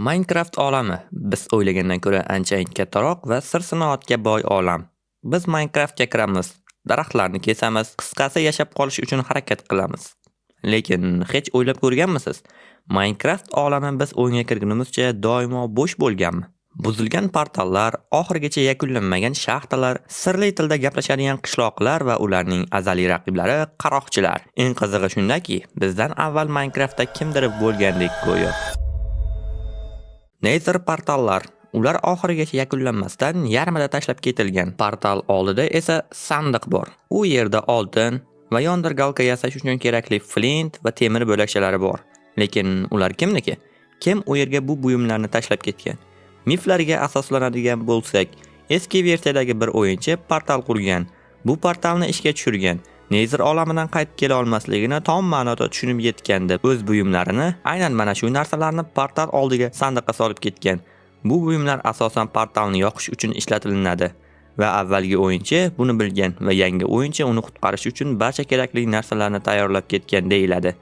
Minecraft olami biz o'ylagandan ko'ra anchayin kattaroq va sir-sinoatga boy olam. Biz Minecraftga kiramiz, daraxtlarni kesamiz, qisqasi yashab qolish uchun harakat qilamiz. Lekin hech o'ylab ko'rganmisiz? Minecraft olami biz o'yinga kirgunimizcha doimo bo'sh bo'lganmi? Buzilgan portallar, oxirigacha yakunlanmagan shaxtalar, sirli tilda gaplashadigan qishloqlar va ularning azaliy raqiblari qaroqchilar. Eng qizig'i shundaki, bizdan avval Minecraftda kimdir bo'lgandek go'yo. Nether portallar. Ular oxirigacha yakunlanmasdan yarmida tashlab ketilgan. Portal oldida esa sandiq bor. U yerda oltin va yondirgalka yasash uchun kerakli flint va temir bo'lakchalari bor. Lekin ular kimniki? Kim u yerga bu buyumlarni tashlab ketgan? Miflarga asoslanadigan bo'lsak, eski versiyadagi bir o'yinchi portal qurgan. Bu portalni ishga tushirgan. Nether olamidan qaytib kela olmasligini tom ma'noda tushunib yetgan deb o'z buyumlarini, aynan mana shu narsalarni portal oldiga sandiqqa solib ketgan. Bu buyumlar asosan portalni yoqish uchun ishlatilinadi va avvalgi o'yinchi buni bilgan va yangi o'yinchi uni qutqarish uchun barcha kerakli narsalarni tayyorlab ketgan deyiladi.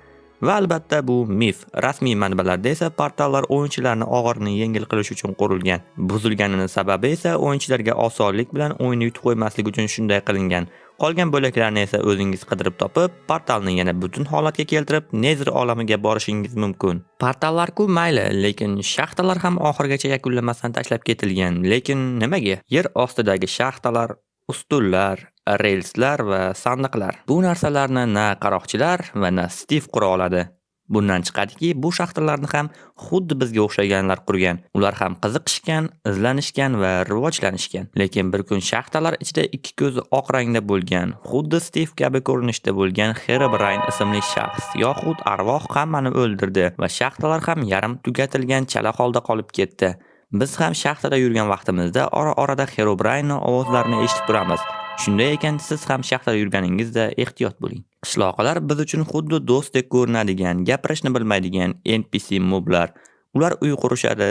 Va albatta bu mif. Rasmiy manbalarda esa portallar o'yinchilarni og'irini yengil qilish uchun qurilgan. Buzilganini sababi esa o'yinchilarga osonlik bilan o'yinni yutib qo'ymaslik uchun shunday qilingan. Qolgan bo'laklarni esa o'zingiz qidirib topib, portalni yana butun holatga keltirib, Nether olamiga borishingiz mumkin. Portallar-ku mayli, lekin shaxtalar ham oxirigacha yakunlanmasdan tashlab ketilgan. Lekin nimaga? Yer ostidagi shaxtalar, ustunlar, relslar va sandiqlar. Bu narsalarni na qaroqchilar va na Stiv qura oladi. Bundan chiqadiki, bu shaxtalarni ham xuddi bizga o'xshaganlar qurgan. Ular ham qiziqishgan, izlanishgan va rivojlanishgan. Lekin bir kun shaxtalar ichida ikki ko'zi oq rangda bo'lgan, xuddi Stiv kabi ko'rinishda bo'lgan Herobrine ismli shaxs yoxud arvoh hammani o'ldirdi va shaxtalar ham yarim tugatilgan chala holda qolib ketdi. Biz ham shaxtada yurgan vaqtimizda ora-orada Herobrine ovozlarini eshitib turamiz. Shunday ekan, siz ham shaxtada yurganingizda ehtiyot bo'ling. Qishloqilar biz uchun xuddi do'stdek ko'rinadigan, gapirishni bilmaydigan NPC moblar. Ular uy qurishadi,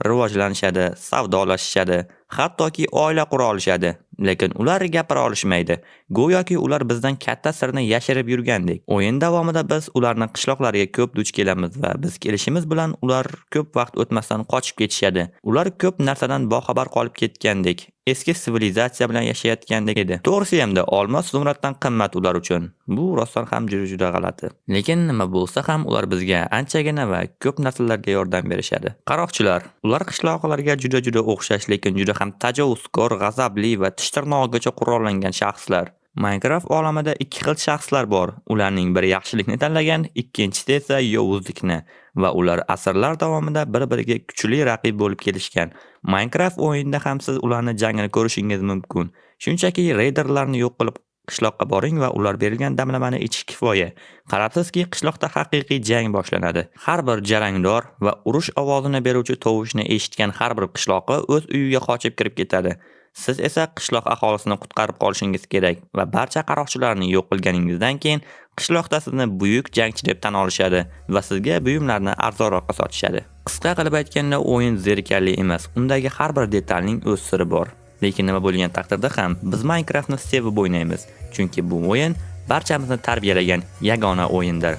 rivojlanishadi, savdolashishadi, hattoki oila qura olishadi. Lekin ular gapira olishmaydi. Go'yoki ular bizdan katta sirni yashirib yurgandek. O'yin davomida biz ularning qishloqlariga ko'p duch kelamiz va biz kelishimiz bilan ular ko'p vaqt o'tmasdan qochib ketishadi. Ular ko'p narsadan boxabar qolib ketgandek, eski sivilizatsiya bilan yashayotgandek edi. To'g'risi hamda olmos zumraddan qimmat ular uchun. Bu rostdan ham juda-juda g'alati. Lekin nima bo'lsa ham ular bizga anchagina va ko'p narsalarga yordam berishadi. Qaroqchilar. Ular qishloqilarga juda-juda o'xshash, lekin juda ham tajovuzkor, g'azabli va tish tirnog'igacha qurollangan shaxslar. Minecraft olamida ikki xil shaxslar bor. Ularning biri yaxshilikni tanlagan, ikkinchisi esa yovuzlikni va ular asrlar davomida bir-biriga kuchli raqib bo'lib kelishgan. Minecraft o'yinida ham siz ularni jangini ko'rishingiz mumkin. Shunchaki reyderlarni yo'q qilib qishloqqa boring va ular berilgan damlamani ichish kifoya. Qarabsizki, qishloqda haqiqiy jang boshlanadi. Har bir jarangdor va urush ovozini beruvchi tovushni eshitgan har bir qishloqi o'z uyiga qochib kirib ketadi. Siz esa qishloq aholisini qutqarib qolishingiz kerak va barcha qaroqchilarni yo'q qilganingizdan keyin qishloqda sizni buyuk jangchi deb tan olishadi va sizga buyumlarni arzonroqqa sotishadi. Qisqa qilib aytganda, o'yin zerikarli emas. Undagi har bir detalning o'z siri bor. Lekin nima bo'lgan taqdirda ham biz Minecraftni sevib o'ynaymiz, chunki bu o'yin barchamizni tarbiyalagan yagona o'yindir.